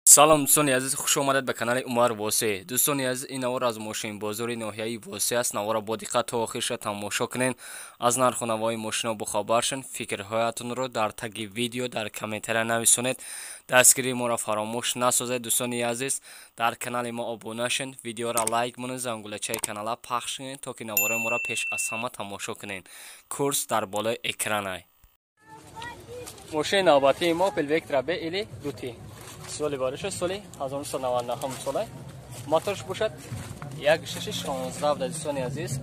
Салом дӯстони азиз, хуш омадед ба канали Умар Восе. Дӯстони азиз, ин навор аз мошинбозори ноҳияи Восе аст. Наворро бо диққат то охирша тамошо кунед, аз нарху навои мошино бохабар шен, фикрҳоятонро дар таги видео дар комментария нависонед. Дастгирии моро фаромӯш насозед. Дӯстони азиз, дар канали мо обуна шен, видеоро лайк монед, зангулачаи канала пахш кунед, то ки навораи моро пеш аз ҳама тамошо кунед. Курс дар болои экранай. Мошини навбатии мо Opel Vectra B или 2T. Соли бароша соли 1999 сола. Моторш бошад 1.6 буда, дӯстони азиз.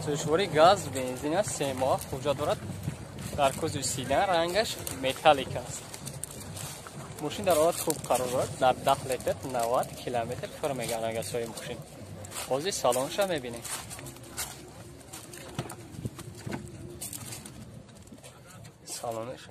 Сӯзишворӣ газ, бензин аст, 3 моҳ ҳуҷҷат дорад. Дар кузови седан, рангаш металлик аст. Мошин дар ҳолати хуб қарор дорад. Дар 10 литр 90 километр кор мегардад соҳиби мошин. Ҳозир салонша мебинем. Салонаш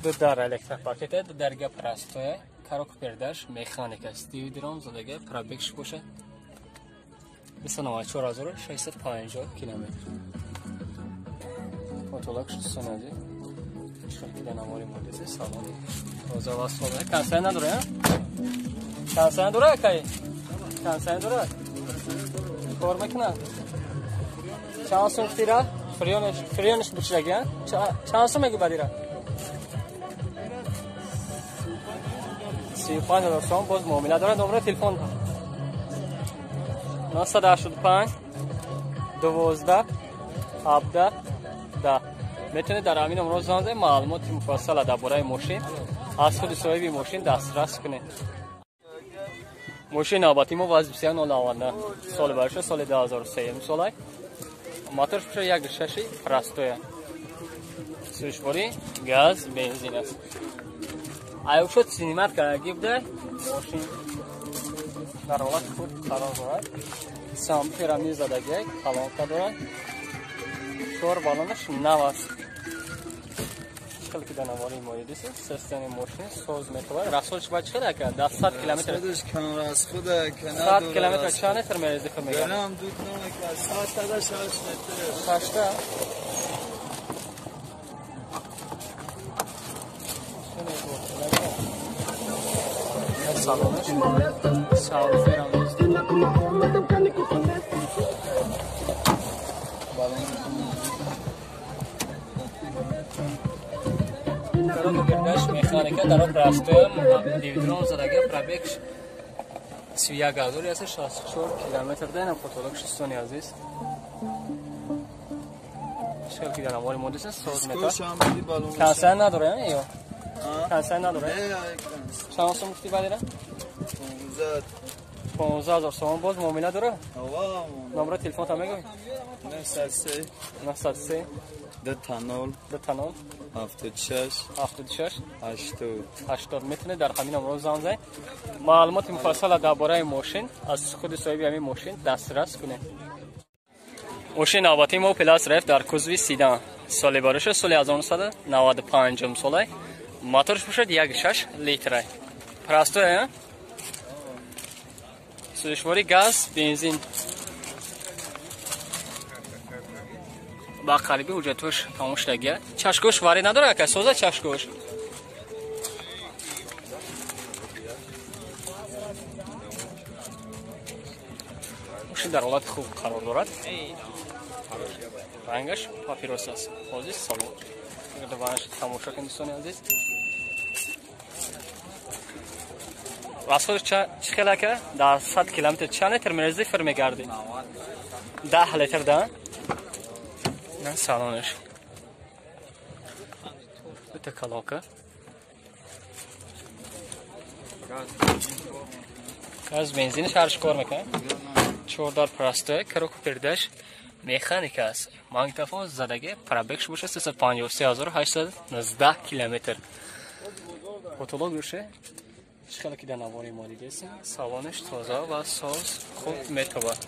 ду дар электропакет, ду дарга простое, коробка передач механика аст. Дивидиром задага, пробегш бошад 294 650 километр. Потолок шустонадӣ чӣ навори модеси салони тоза ва сода. Консай надора? Консай надора кай? Консай надора? Кор мекунад? Чанд сум фтира? Фриониш бучдаги, чанд сум мегӯ бадира? 35 000 сом, боз муомила дорад. Номери телефон 985 12 17 10. Метавонед дар ҳамин номро занг занед, маълумоти муфассала дар бораи мошин аз худи соҳиби мошин дастрас кунед. Мошини навбатии мо ВАЗ 21099, соли бароша соли 2003 солай. Моторш боша 1.6 простоя. Сӯзишворӣ газ, бензин аст. Аюшо синимат кардаги буда, мошин дар ҳолати хуб қарор дорад. Сампера мезадаги, колонка дорад. Чор баллонаш нав аст. Чӣ ки дар навори мо дидед, системи мошин соз метавонад. Расходш ба чӣ хел ака? Дар 100 километр. Расходш кам расхода, ки 100 километр чанд литр мерези худ мегардад? Грам дуд намекунад, 100 тада 6 литр. Шашта? Салонаш сауферам нест. Коробка передач механика, дар простоя, дивидрон задаги, пробег 31 164 километр да. Потолок, дӯстони азиз, чӣ ки дар навори мо дидед, соз метавад. Консай надора ё? Консай надора? Чанд сум гуфтӣ бадира? 15 000 сомон, боз муомила дора? Номери телефонта мегӯй? 903 903 2 0 2 0 76 76 80. 80. Метавонед дар ҳамин номро занг занед, маълумоти муфассала дар бораи мошин аз худи соҳиби ҳамин мошин дастрас кунед. Мошини навбатии мо Opel Astra F дар кузови седан, соли бароша соли 1995 солай. Моторш бошад 1.6 литрай, простое, сӯзишворӣ газ, бензин. Ба қариби ҳуҷҷатҳош тамом шудагия. Чашкош варе надора ака? Соза чашкош. Мошин дар ҳолати хуб қарор дорад, рангаш папирос аст. Ҳозир салон тамошо кунед, дӯстони азиз. Расходш чӣ хел ака? Дар 100 километр чанд литр мерези фир мегардӣ? 10 литр да. На салонаш дута колонка, газ, бензинаш ҳарш кор мекунад. Чордар простой, коробка передач механика аст, магнитофон задаги, пробегш боша 353 819 километр. Потолок боша, чӣ хеле ки дар навори мо дидесем, салонаш тоза ва соз, хуб метобад.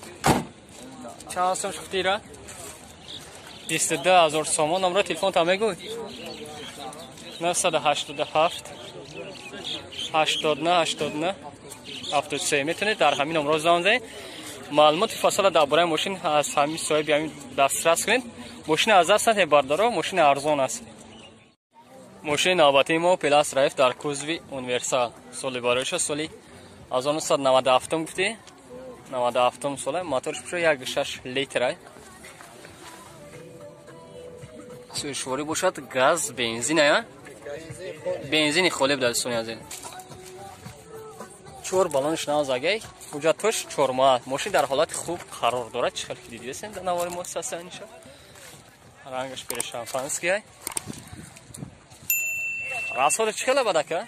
Чанд сум шуфтира? 22 000 сомон. Номро телефонта мегӯй? 987 89 89 73. Метавонед дар ҳамин номро занг занед. Маълумоти фасала дар бораи мошин аз ҳамин соҳиби ҳамин дастрас кунед. Мошин аз даст надиҳед бардаро, мошин арзон аст. Мошини навбатии мо Opel Astra F дар кузови универсал. Соли бароиша соли 1997 гуфтӣ? 97 сола. Моторш бошад 1.6 литр. Сӯзишворӣ бошад газ, бензин, а? Бензини холӣ буда дӯстони азиз. 4 баллонш навзагай, ҳуҷҷатҳош 4 моҳ. Мошин дар ҳолати хуб қарор дорад. Чӣ хел ки дидесем дар навори мо сасаниша. Рангаш пере шампанский. Расходи чӣ хела бадака?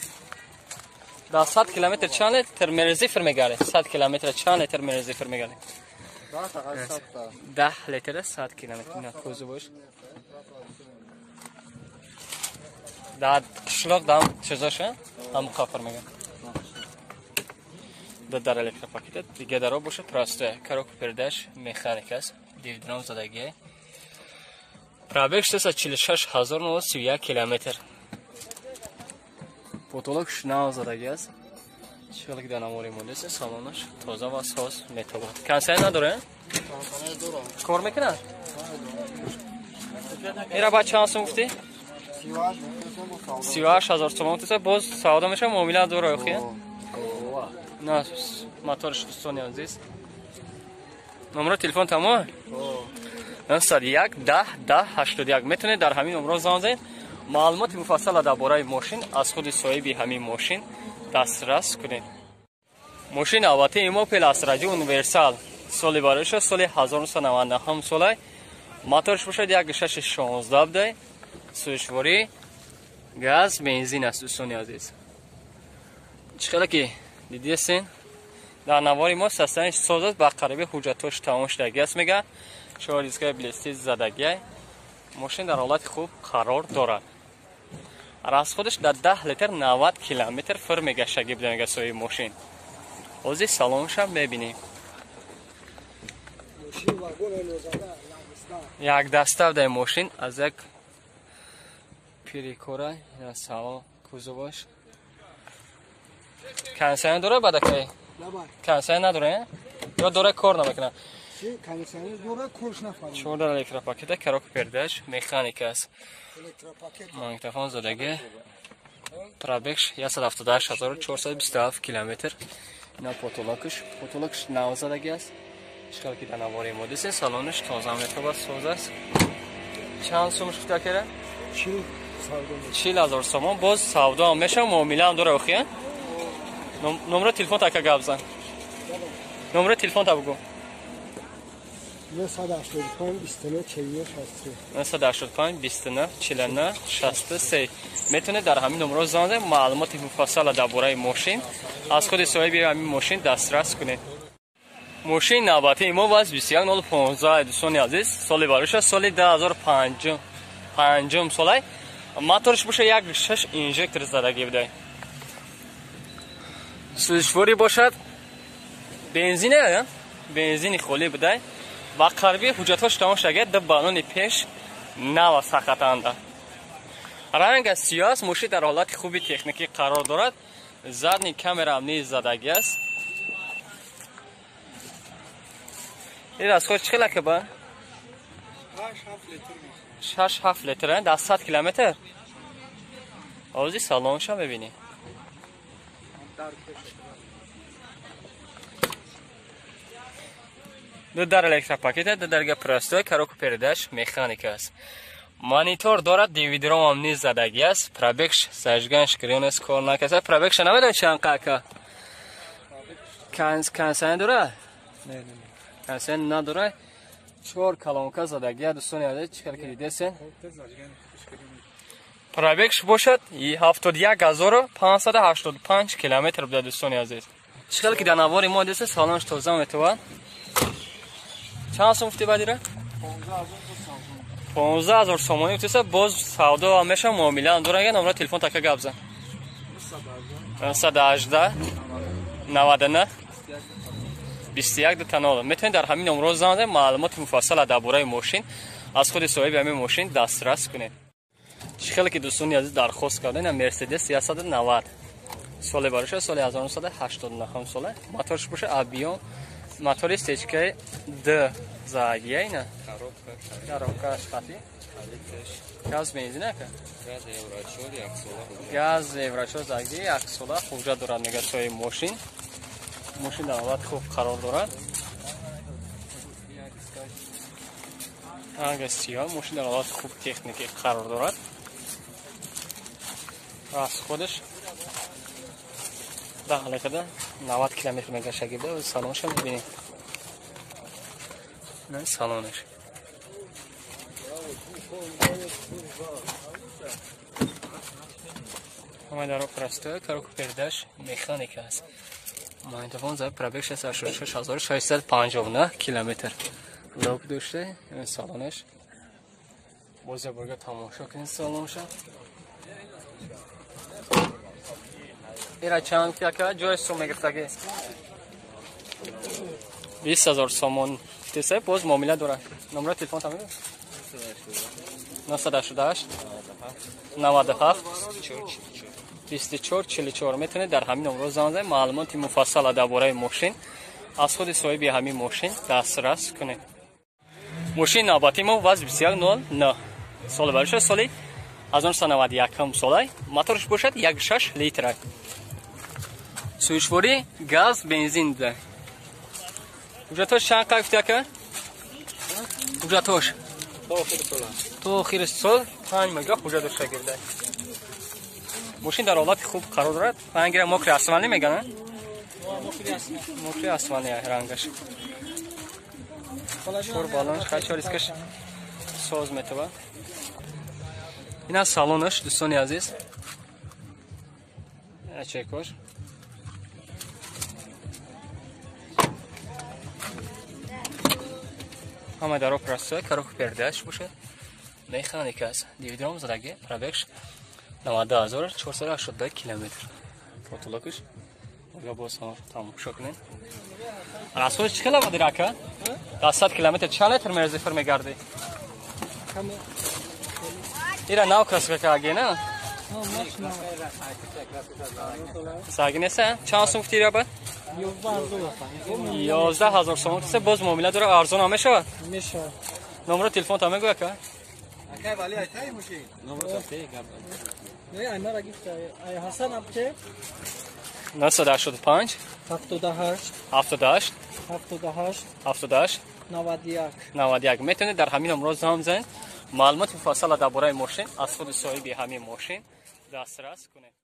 Дар 100 километр чанд литр мерзифр мегаре? 100 километр чанд литр мерзифр мегаре? 10 литр 100 километр. На кузоваш. Дар қишлоқ дам чизоша ҳам қафр меган. Дар электропакет дига даро бошад простое. Коробка передач механик аст. Дивдром задагӣ. Пробег 646031 километр. Потолок нав задагӣ аст. Чӣ ки дар навори мондест, салонаш тоза ва соз метобад. Консияр надорад? Кор мекунад? Ира ба чанд сум гуфтӣ? 38000 сомон гуфтӣ, боз савдо мешавад, муомила дорад охи? На, моторш дӯстони азиз. Номро телефон тамом? 901 10 10 81. Метавонед дар ҳамин номро занг занед. Маълумоти муфассала дар бораи мошин аз худи соҳиби ҳамин мошин дастрас кунед. Мошин навбатии мо Opel Astra J универсал. Соли бароиша соли 1997 солай. Моторш бошад 1.6 буда. Сӯзишворӣ газ, бензин аст дӯстони азиз. Чӣ хеле ки дидесен дар навори мо состояниш соз аст, ба қариби ҳуҷҷатҳош тамом шудагӣ аст мега. 4 дискаи блестит задагӣ. Мошин дар ҳолати хуб қарор дорад. Расходаш дар 10 литр 90 километр фир мегаштагӣ буда мега соҳиби мошин. Ҳозир салонашам мебинем. Як даста буда мошин аз як пирикора, салон кузоваш. Кондиционер дорад бадакай? Кондиционер надорад, ё дорад кор намекунад? Кондиционер дорад, корш нафармуд. 14 электропакета, коробка передач, механика аст. Магнитофон задагӣ. Пробег 178427 километр. Ина потолокш, потолокш нав задагӣ аст. Чӣ хел ки дар навори мо дидед, салонаш тоза метобад, соз аст. Чанд сум шуд акера? 40000 сомон. Боз савдо ҳам мешавад, муомила ҳам дорад охи. Номро телефон така гап зан. Номро телефон та бугу. 985 29 49 63. 985 29 49 63. Метавонед дар ҳамин номро занг занед, маълумоти муфассала дар бораи мошин аз худи соҳиби ҳамин мошин дастрас кунед. Мошини навбатии мо ВАЗ 21015 дӯстони азиз, соли бароша соли 2005 панҷум солай. Моторш боша 1.6 инжектор задагӣ буда. Сӯзишворӣ бошад бензине, бензини холӣ буда. Ва қарби ҳуҷҷатҳош тамом шудагӣ, ду баллони пеш нав сахатанда. Ранга сиёҳ аст, мошин дар ҳолати хуби техникӣ қарор дорад. Задни камера низ задагӣ аст. Ин расход чӣ хела ка ба? 6-7 литр, дар 100 километр. Ҳозир салонша мебинӣ. Ду дар электропакета, ду дарга простой, коробка передач, механика аст. Монитор дорад, DVD-ром ҳам низ задагӣ аст. Пробегш зажиганш гирён кор накарда. Пробегша намедонам чанд қака. Кондиционер дорад? Не, не. Кондиционер надорад. 4 колонка задагӣ аст дӯстони азиз, чӣ хел ки дидесен. Пробегш бошад 71585 километр буда дӯстони азиз. Чӣ хел ки дар навори мо дидесен, салонаш тоза метавад. Чанд сум гуфтӣ бадира? 15000 сомонӣ гуфтеса, боз савдо ҳам мешавад, муомила ҳам дорад. Номро телефон така гап зан. 918 99 21 0. Метавонед дар ҳамин номро занг занед, маълумоти муфассала дар бораи мошин аз худи соҳиби ҳамин мошин дастрас кунед. Чӣ хеле ки дӯстони азиз дархост карданд, ина Mercedes 190 соли бароша соли 1989 сола. Моторш боша объем Мотори стечкаи Д загия ина. Коробка шқати. Газ бензин ака? Газ евро 4 як сола. Газ евро 4 загия як сола хуҷа дорад мега сои мошин. Мошин дар ҳолати хуб қарор дорад. Ранги сиёҳ, мошин дар ҳолати хуб техникӣ қарор дорад. Расходаш 10 дақиқада 90 километр мегашагида. Салонашро мебинем. На салонаш. Ҳама даро простой, коробка передач механика аст. Магнитофон за пробег 666 659 километр. Лок дошта, салонаш. Боз як борга тамошо кунед салонша. Ира чанд яка ҷои сум мегирифтаги? 20 000 сомон теса, боз муомила дорад. Номери телефон там 988 97 24 44. Метавонед дар ҳамин номро занг занед, маълумоти муфассала дар бораи мошин аз худи соҳиби ҳамин мошин дастрас кунед. Мошини навбатии мо ВАЗ 2109, соли бариша соли 1991 солай, моторш бошад 1,6 литра, сӯзишворӣ газ бензин да. Ҳуҷҷатош чанд қайф ака? Ҳуҷҷатош то охири сол 5 мага ҳуҷҷат дошта гирда. Мошин дар ҳолати хуб қарор дорад. Рангира мокри асфалӣ мегӯянд, мокри асфалӣ рангаш. Чор балон хай, чор дискаш соз метавад. Ин аз салонаш, дӯстони азиз, чекош. Ҳама даро простой, коробка передач бошад механика аст. Дивидром задаги, пробегш 92 482 километр. Потолокаш ага боз тамошо кунед. Расходш чӣ хела бадир ака? Дар 100 километр чанд литр мерзифр мегардӣ? Ира нав краска карги на? Саги неста? Чанд сум гуфти ира бад? 11 000 сомон киса, боз муомила дора, арзон ҳам мешавад? Мешавад. Номро телефон та мегӯя ака? Акай вали айтай мошин. Не, аймара гифта. Ай Ҳасан абче. 985 78 78 78 78 91. 91. Метавонед дар ҳамин номро занг занед, маълумоти муфассала дар бораи мошин аз худи соҳиби ҳамин мошин дастрас кунед.